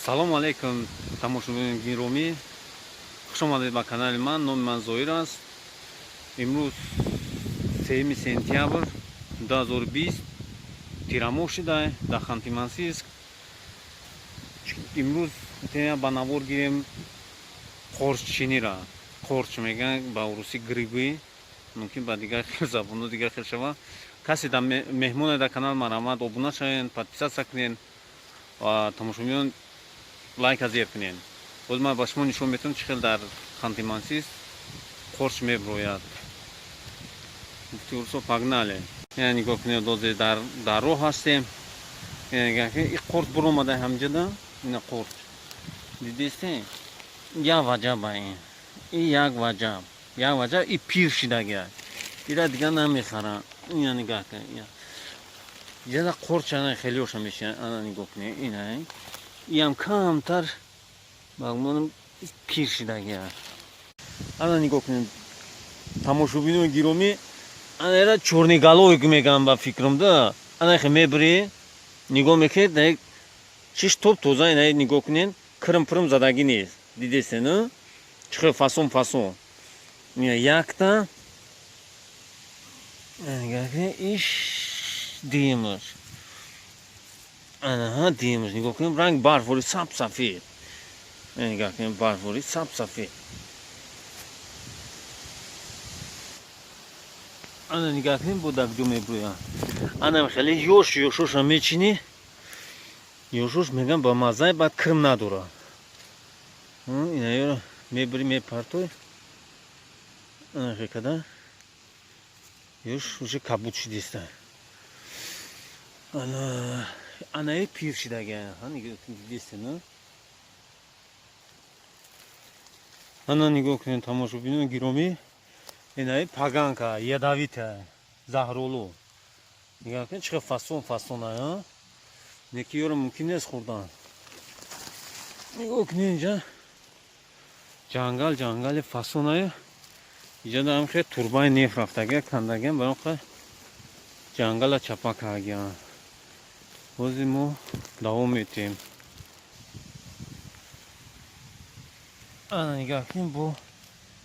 Салому алейкум, тамошобинони гиромӣ, хуш омадед ба канали ман. Номи ман Зоир аст. Имрӯз 3 сентябр 2020, тирамоҳ шуда дар Ханты-Мансийск. Имрӯз ба навор гирем қорччинира. Қорч мегӯянд ба урусӣ грибы, мумкин ба дигар хел забонҳо дигар хел шавад. Касе дар меҳмоне дар канал, марҳамат, обуна шавед, подписаться кунед ва тамошобинон лайка зер кунед. Боз ман ба шумо нишон метавам, чӣ хел дар Ханты-Мансийск қорч меброяд. Гуфти урусо, погнали. Яна нигоҳ кунед, дозе дар роҳ ҳастем. И қорч буромада ҳамҷада. Ина қорч дидесте, як ваҷаба ин, и як ваҷаб, як ваҷаб, и пир шидагия, ира дигар намехарам. Ина нигоҳ кун, ҷада қорч ана хелиоша мешинад. Ана нигоҳ кунед, ина иам камтар багмонам пир шидагия. Ана нигоҳ кунед, тамошобинои гиромӣ, ана ера чёрноголовик мегӯям ба фикрам да. Ана хе мебирӣ, нигоҳ мекунед, чиш топ тоза. Ина нигоҳ кунед, кирм пирм задагӣ нест, дидесте, на чӣ хел фасон фасон. Ина якта, нигоҳ кунед, иш дуюмаш, анаҳа, дуюмаш. Нигоҳ кунед, ранг барфори саб сафед. Нигоҳ кунед, барфори саб сафед. Ана нигоҳ кунед, бо дар куҷо мебурӯянд. Ана хеле ёш ёшоша мечинӣ, ёшош мегӯям ба маззаи, баъд кирм надорад. Инаёро мебирӣ, мепартой, ана хе када ёш уже кабуд шудиста. Ана анаи пир шидагия, дидесте, на? Ана нигоҳ кунед, тамошобинони гиромӣ, инаи поганка ядовитая, заҳролу. Нигоҳ кунед, чӣ хел фасон фасона, неки ёро мумкин нест хӯрдан. Нигоҳ кунед, инҷа ҷангал, ҷангали фасонае. Инҷа даам хел турбаи нефт рафтагия, кандагиам, баром хел ҷангала чапа кардагиам. Бози мо давом метиҳем. Ана нигоҳ кунем, бо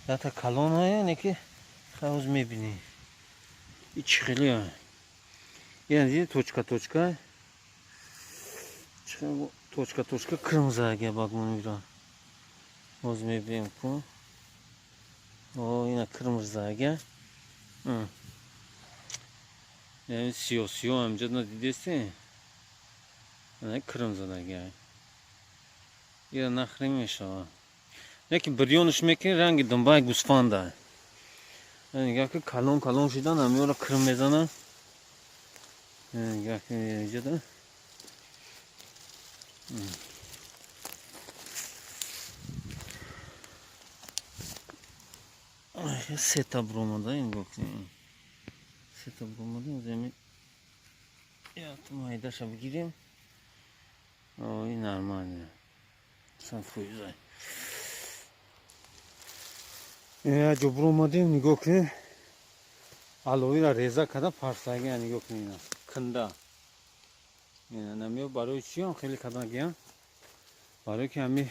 ята калонае, неки ҳоз мебинӣ, и чӣ хелия. Ина диди, точка точка, точка точка кирм задагия багмонира. Ҳоз мебинем ку. О, ина кирм задагия, сиёҳ сиёҳ ҳамҷа на, дидесте? Ана кирм задагия, ира нахрӣ мешавад, лекин бирёнаш мекунӣ, ранги думбаи гӯсфанда. Нигоҳ ки калон калон шидан, ҳамёро кирм мезанад. Нигоҳ ки инҷада сета буромада. Нигоҳ кунед, сета буромада. Земи майдаша бигирем, и нормально, 100%. Як ҷо буромадем, нигоҳ кунед, аловира реза карда парсагия. Нигоҳ кунед, ина канда, намеё. Барои чиам хеле кардагиям? Барое ки ҳами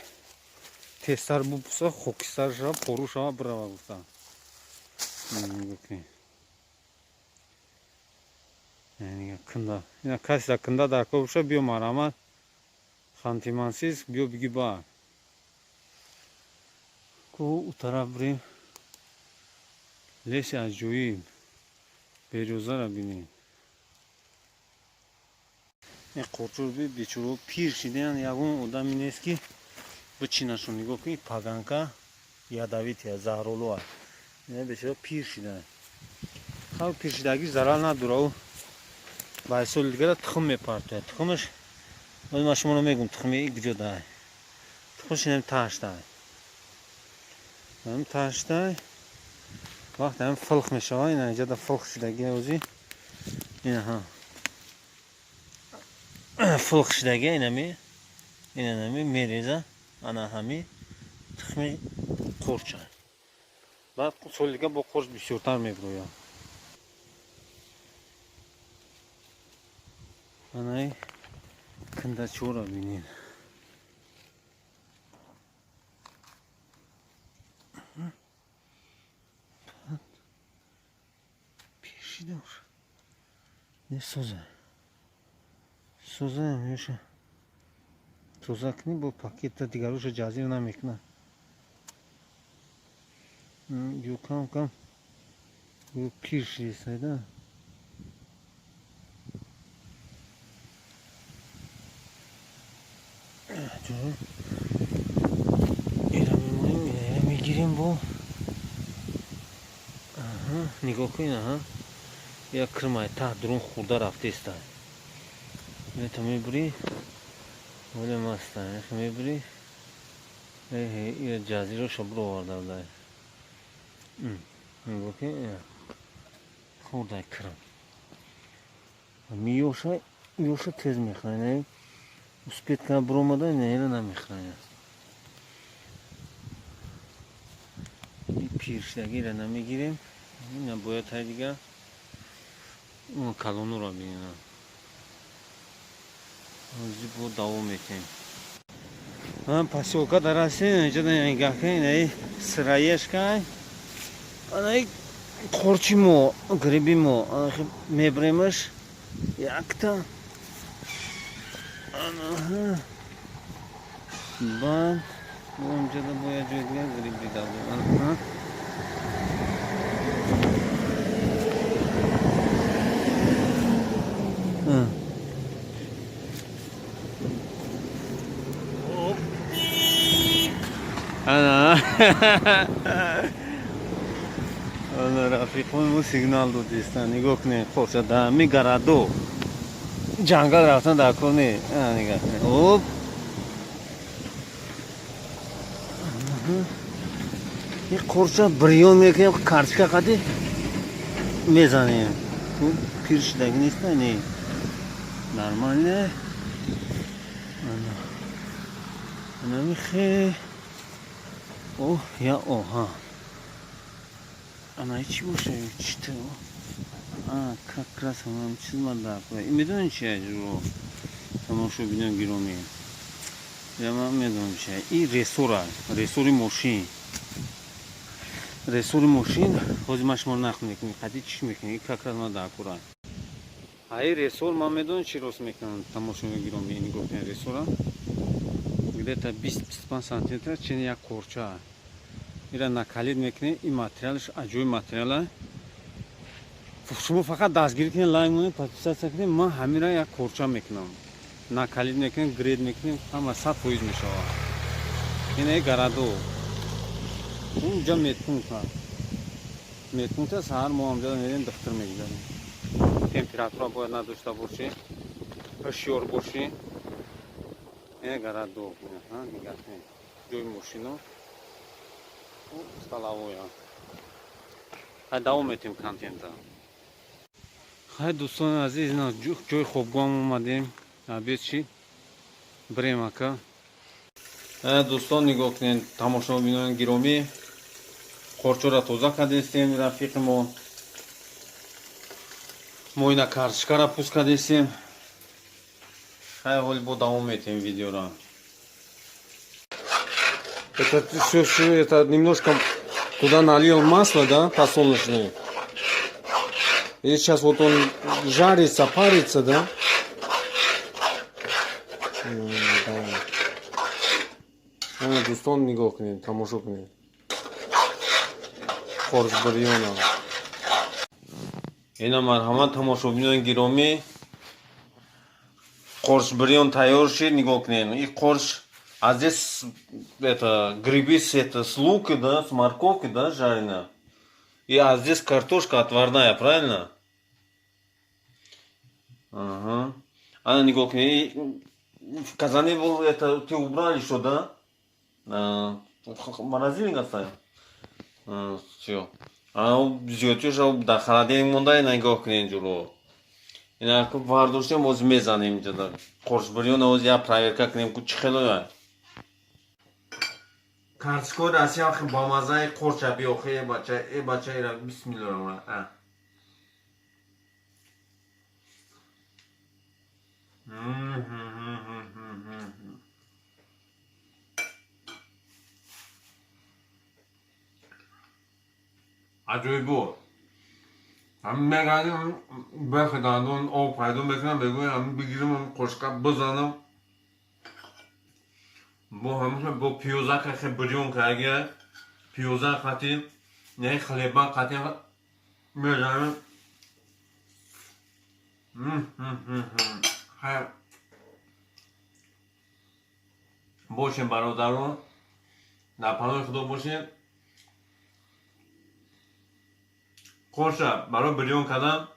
тезтар бупуса, хокистар шава, пору шава, бирава гуфта. Нигоҳ кунед, канда. Ина касе дар канда дар кор боша, биё, марҳамат, Ханты-Мансийск, биё, биги бар ку. У тараф бирем, леси аҷоиб, берёзара бинем. Ин қорчор би, бечораҳо пир шидаянд, ягон одаме нест, ки бичинашон. Нигоҳ кунед, поганка ядовитая, заҳролуа. Ина бечора пир шидаанд. Хав, пиршидагӣ зарар надора, ӯ ба соли дигара тухм мепартояд. Тухмаш ман шуморо мегӯм, тухми куҷо дай? Тухмаш инам таштай, ам таштай. Вақте ам филх мешава, ина инҷада филх шудагия ози, инаҳа филх шудагия, инами, инанами мереза. Ана ҳами тухми қурча. Баъд соли дига бо қурч бисёртар мебирояд. Анаи кандачора бинед. Шида боша. Не соза. Соза меша. Тоза кунӣ бо пакета дигароша ҷазир намекунад. Ё кам кам ё пир шидисайда. Ира мемонем, ира мегирем бо. Нигоҳ кунед, аҳа. Як кирмай таҳ дурун хӯрда рафтеста. Ета мебурӣ. Оле маста, яхе мебурӣ. Эҳе, ира ҷазироша буроварда будай. Нигоҳ кунед, хӯрдай кирм. Миёша, ёша тез мехӯрад. Успеть кана буромада, ина намехӯрад. Пиршидагиро намегирем. Ина бояд тай дига калонуро бинем. Ҳозир бо давом метем. Посёлка дарасем, инҷа нигоҳ кунед, инаи сыроежка. Анаи қорчи мо, гриби мо, мебремаш якта. Баъд бо инҷада бо як ҷои дигар гриб дида будем. Ана. Ана рафиқони мо сигнал додистан. Нигоҳ кунед, қорча дар ҳами гарадо. Ҷангал рафтан дар кор не. Ана нигоҳ кунед. Оп. Ин қорча бирён мекунем, картошка қади мезанем. Пир шидаги нест, не. Нормально. Ана. Ана михе. Оҳ, я оҳа. Ана чӣ боша? Чӣ а, как раз ҳамон чиз ман дар кор. Ин медонӣ чи ҷуро? Тамошобинон гиромӣ. Я ман медонам чи. Ин ресора, ресори мошин. Ресори мошин, ҳозир ман шуморо нақл мекунам. Қади чӣ мекунем? Ин как раз ман дар кора. А ин ресор ман медонам чӣ рост мекунам, тамошобинон гиромӣ. Нигоҳ кунед ресора. Где-то 20-25 сантиметр чини як корча. Ира накалид мекунем, ин материалш аҷоиб материала. Шумо фақат дастгирӣ кунед, лайк монед, подписаться кунед, ман ҳамира як корча мекунам. Накалид мекунем, гред мекунем, ҳама 100% мешавад. Ина гарадо. Унҷа медпункт аст. Медпункт аст, саҳар мо ҳамҷа мерем, духтур мегузарем. Температура бояд надошта бошӣ, ҳушёр бошӣ. Ина гарадо, нигоҳ кунед. Ҷои мошино. Столовая. Хай давом метем контента. Хай дӯстони азиз, ина ҷои хобгоҳам омадем. Обед чи? Бирем ака. Дӯстон нигоҳ кунед, тамошобинони гиромӣ. Қорчоро тоза кардестем, рафиқи мо. Мо ина картошкаро пӯст кардестем. Хай ҳоли бо давом метем видеоро. Это все, это немножко туда налил масло, да, подсолнечное. И сейчас вот он жарится, парится, да? Да. Дӯстон нигоҳ кунед, тамошо кунед. Қорч бирёна. Ина марҳамат, тамошобинони гиромӣ. Қорч бирён тайёр шид, нигоҳ кунед. И қорч, а здесь это грибы с, это, с луки, да, с морковкой, да, жареная. И а здесь картошка отварная, правильно? Ага. Ана нигоҳ кунед. В казане был, это ты убрали что, да? А, морозильник оставил? А, всё. А зиёдтиша дар холодильник монда, ина нигоҳ кунед ҷуло. Ина бардоштем, боз мезанем инҷа. Қорч бирён оз я проверка кунем, ку чӣ хелоя. Картошкаи Россия хе бамазаи қорча биёхе, э бача, э бача, ира бисмиллоҳ. А. Аҷоибо. Ҳамин мегардим, бехи дандон об пайдо мекунам, мегӯям, ҳамин бигирим, ҳамин қошқа бизанам. Бо ҳамин, бо пиёзака хе бирён каргия, пиёза қати, не, хлеба қати мезанам. Хайр бошем, бародарон, дар паноҳи Худо бошем. Қорша барои бирён кардан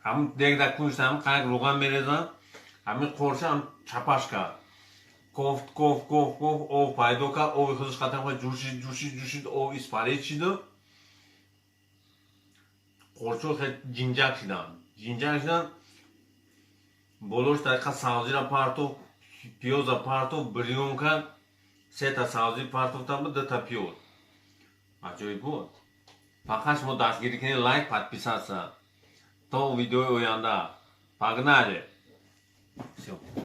ҳамун дегда куншта ҳамин қаяк рӯған мерезам, ҳамин қорша ҳам чапаш кард, кофт, кофт, кофт, кофт, об пайдо кард, оби худаш қатан ҷӯшид, ҷӯшид, ҷӯшид, об испарид шиду қорчо хел ҷинҷак шиданд, ҷинҷак шиданд. Болош тариқа савзира партов, пиёза партов, бирён кард, сета савзӣ партофтам буд, дута пиёз. Аҷоиб буд. Фақат шумо дастгирӣ кунед, лайк, подписаться. То видеои оянда, погнали, всё.